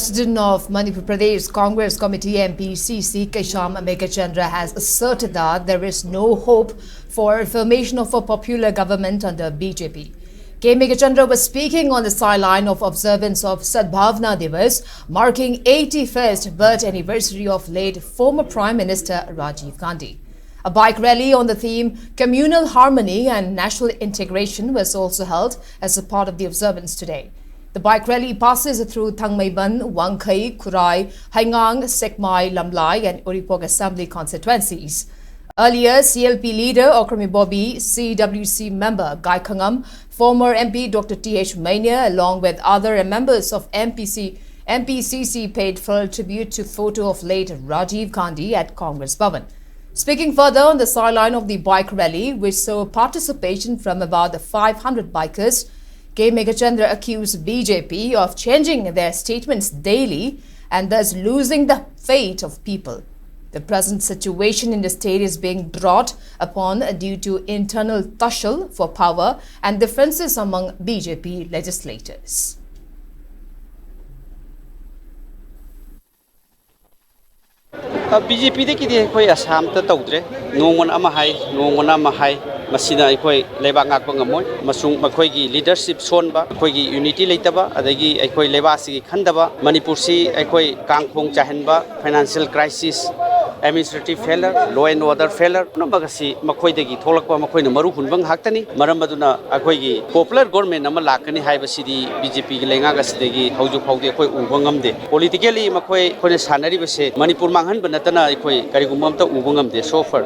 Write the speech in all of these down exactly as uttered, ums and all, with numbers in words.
President of Manipur Pradesh Congress Committee, M P C C, Keisham Meghachandra, has asserted that there is no hope for formation of a popular government under B J P. K Meghachandra was speaking on the sideline of observance of Sadbhavna Diwas, marking eighty-first birth anniversary of late former Prime Minister Rajiv Gandhi. A bike rally on the theme Communal Harmony and National Integration was also held as a part of the observance today. The bike rally passes through Thangmeiban, Wangkhei, Khurai, Haigang, Sekmai, Lamlai, and Uripok Assembly constituencies. Earlier, C L P leader Okram Ibobi, C W C member Gai Khangam, former M P Doctor T H Mania, along with other members of M P C, M P C C paid full tribute to photo of late Rajiv Gandhi at Congress Bhavan. Speaking further on the sideline of the bike rally, which saw participation from about five hundred bikers, K Meghachandra accused B J P of changing their statements daily and thus losing the faith of people. The present situation in the state is being brought upon due to internal tussle for power and differences among B J P legislators. B J ꯄꯤꯗꯒꯤꯗꯤ ꯑꯩꯈꯣꯏ ꯑꯁꯥ ꯑꯃꯠꯇ ꯇꯧꯗ꯭ꯔꯦ꯫ ꯅꯣꯡꯃꯅ ꯑꯃ ꯍꯥꯏ, ꯅꯣꯡꯃꯅ ꯑꯃ ꯍꯥꯏ꯫ ꯃꯁꯤꯅ ꯑꯩꯈꯣꯏ ꯂꯩꯕꯥꯛ ꯉꯥꯛꯄ ꯉꯝꯃꯣꯏ, ꯑꯃꯁꯨꯡ ꯃꯈꯣꯏꯒꯤ ꯂꯤꯗꯔꯁꯤꯞ ꯁꯣꯟꯕ, ꯑꯩꯈꯣꯏꯒꯤ ꯌꯨꯅꯤꯇꯤ ꯂꯩꯇꯕ, ꯑꯗꯒꯤ ꯑꯩꯈꯣꯏ ꯂꯩꯕꯥꯛ ꯑꯁꯤꯒꯤ ꯈꯟꯗꯕ, ꯃꯅꯤꯄꯨꯔꯁꯤ ꯑꯩꯈꯣꯏ ꯀꯥꯡꯈꯣꯡ ꯆꯥꯏꯍꯟꯕ, financial crisis, administrative failure, law and order failure, ꯄꯨꯝꯅꯃꯛ ꯑꯁꯤ ꯃꯈꯣꯏꯗꯒꯤ ꯊꯣꯛꯂꯛꯄ, ꯃꯈꯣꯏꯅ ꯃꯔꯨ ꯍꯨꯟꯕ ꯉꯥꯛꯇꯅꯤ꯫ ꯃꯔꯝ ꯑꯗꯨꯅ ꯑꯩꯈꯣꯏꯒꯤ ꯄꯣꯄꯨꯂꯔ ꯒꯣꯔꯃꯦꯟ ꯑꯃ ꯂꯥꯛꯀꯅꯤ ꯍꯥꯏꯕꯁꯤꯗꯤ ꯕꯤ ꯖꯦ ꯄꯤꯒꯤ ꯂꯩꯉꯥꯛ ꯑꯁꯤꯗꯒꯤ ꯍꯧꯖꯤꯛ ꯐꯥꯎꯗꯤ ꯑꯩꯈꯣꯏ ꯎꯕ ꯉꯝꯗꯦ꯫ ꯄꯣꯂꯤꯇꯤꯀꯦꯜꯂꯤ ꯃꯈꯣꯏ, ꯑꯩꯈꯣꯏꯅ ꯁꯥꯟꯅꯔꯤꯕꯁꯦ ꯃꯅꯤꯄꯨꯔ ꯃꯥꯡꯍꯟꯕ ꯅꯠꯇꯅ ꯑꯩꯈꯣꯏ ꯀꯔꯤꯒꯨꯝꯕ ꯑꯝꯇ ꯎꯕ ꯉꯝꯗꯦ so far꯫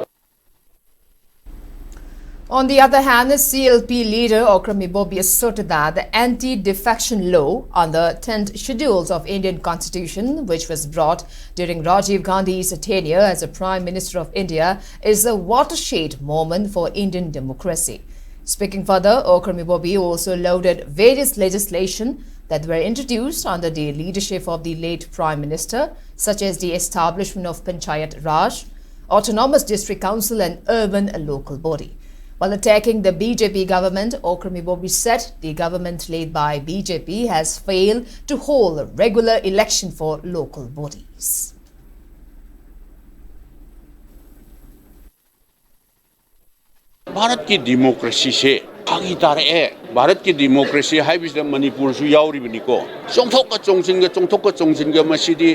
On the other hand, C L P leader Okram Ibobi asserted that the anti-defection law on the tenth Schedule of Indian Constitution, which was brought during Rajiv Gandhi's tenure as a Prime Minister of India, is a watershed moment for Indian democracy. Speaking further, Okram Ibobi also lauded various legislation that were introduced under the leadership of the late Prime Minister, such as the establishment of Panchayat Raj, Autonomous District Council and Urban Local Body. While attacking the B J P government, Okram Ibobi said the government led by B J P has failed to hold a regular election for local bodies. ꯚꯥꯔꯠꯀꯤ ꯗꯤꯃꯣꯀ꯭ꯔꯦꯁꯤꯁꯦ ꯐꯥꯒꯤ ꯇꯥꯔꯛꯑꯦ꯫ ꯚꯥꯔꯠꯀꯤ democracy ꯍꯥꯏꯕꯁꯤꯗ ꯃꯅꯤꯄꯨꯔꯁꯨ ꯌꯥꯎꯔꯤꯕꯅꯤꯀꯣ꯫ ꯆꯣꯡꯊꯣꯛꯀ ꯆꯣꯡꯁꯤꯟꯒ, ꯆꯣꯡꯊꯣꯛꯀ ꯆꯣꯡꯁꯤꯟꯒ, ꯃꯁꯤꯗꯤ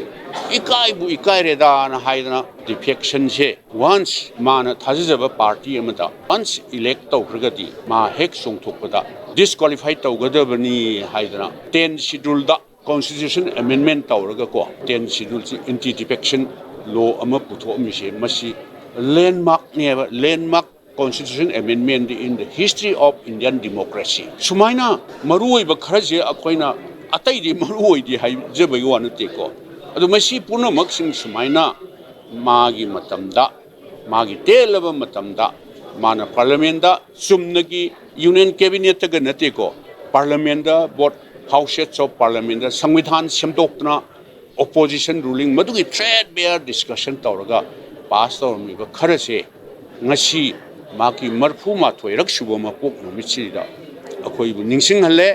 ꯏꯀꯥꯏꯕꯨ ꯏꯀꯥꯏꯔꯦꯗꯥꯅ ꯍꯥꯏꯗꯅ ꯗꯤꯐꯦꯛꯁꯟꯁꯦ, ꯋꯥꯟꯁ ꯃꯥꯅ ꯊꯥꯖꯖꯕ party ꯑꯃꯗ ꯋꯥꯟꯁ elect ꯇꯧꯈ꯭ꯔꯒꯗꯤ ꯃꯥ ꯍꯦꯛ ꯆꯣꯡꯊꯣꯛꯄꯗ ꯗꯤꯁꯀ꯭ꯋꯥꯂꯤꯐꯥꯏ ꯇꯧꯒꯗꯕꯅꯤ ꯍꯥꯏꯗꯅ ꯇꯦꯟ ꯁꯤꯗꯨꯜꯗ ꯀꯣꯟꯁꯇꯤꯇ꯭ꯌꯨꯁꯟ ꯑꯦꯃꯦꯟꯃꯦꯟ ꯇꯧꯔꯒꯀꯣ, ꯇꯦꯟ ꯁꯤꯗꯨꯜꯁꯤ ꯑꯦꯟꯇꯤ ꯗꯤꯐꯦꯛꯁꯟ ꯂꯣ ꯑꯃ ꯄꯨꯊꯣꯛꯑꯝꯃꯤꯁꯦ, ꯃꯁꯤ ꯂꯦꯟꯃꯥꯔꯛꯅꯦꯕ, landmark constitution amendment in the history of Indian democracy꯫ ꯁꯨꯃꯥꯏꯅ ꯃꯔꯨꯑꯣꯏꯕ ꯈꯔꯁꯦ ꯑꯩꯈꯣꯏꯅ, ꯑꯇꯩꯗꯤ ꯃꯔꯨꯑꯣꯏꯗꯦ ꯍꯥꯏꯖꯕꯒꯤ ꯋꯥ ꯅꯠꯇꯦꯀꯣ꯫ ꯑꯗꯨ ꯃꯁꯤ ꯄꯨꯝꯅꯃꯛꯁꯤꯡ ꯁꯨꯃꯥꯏꯅ ꯃꯥꯒꯤ ꯃꯇꯝꯗ, ꯃꯥꯒꯤ ꯇꯦꯜꯂꯕ ꯃꯇꯝꯗ ꯃꯥꯅ ꯄꯥꯔꯂꯤꯌꯥꯃꯦꯟꯗ ꯆꯨꯝꯅꯒꯤ ꯌꯨꯅꯤꯌꯟ ꯀꯦꯕꯤꯅꯦꯠꯇꯒ ꯅꯠꯇꯦꯀꯣ, ꯄꯥꯔꯂꯤꯌꯥꯃꯦꯟꯗ, both houses of parliamentꯗ ꯁꯪꯕꯤꯙꯥꯟ ꯁꯦꯝꯗꯣꯛꯇꯅ ꯑꯣꯄꯣꯖꯤꯁꯟ ꯔꯨꯂꯤꯡ ꯃꯗꯨꯒꯤ ꯊ꯭ꯔꯦꯗꯕꯦꯌꯔ ꯗꯤꯁꯀꯁꯟ ꯇꯧꯔꯒ ꯄꯥꯁ ꯇꯧꯔꯝꯃꯤꯕ ꯈꯔꯁꯦ ꯉꯁꯤ ꯃꯍꯥꯛꯀꯤ ꯃꯔꯐꯨ ꯃꯥꯊꯣꯏꯔꯛ ꯁꯨꯕ ꯃꯄꯣꯛ ꯅꯨꯃꯤꯠꯁꯤꯗ ꯑꯩꯈꯣꯏꯕꯨ ꯅꯤꯡꯁꯤꯡꯍꯜꯂꯦ꯫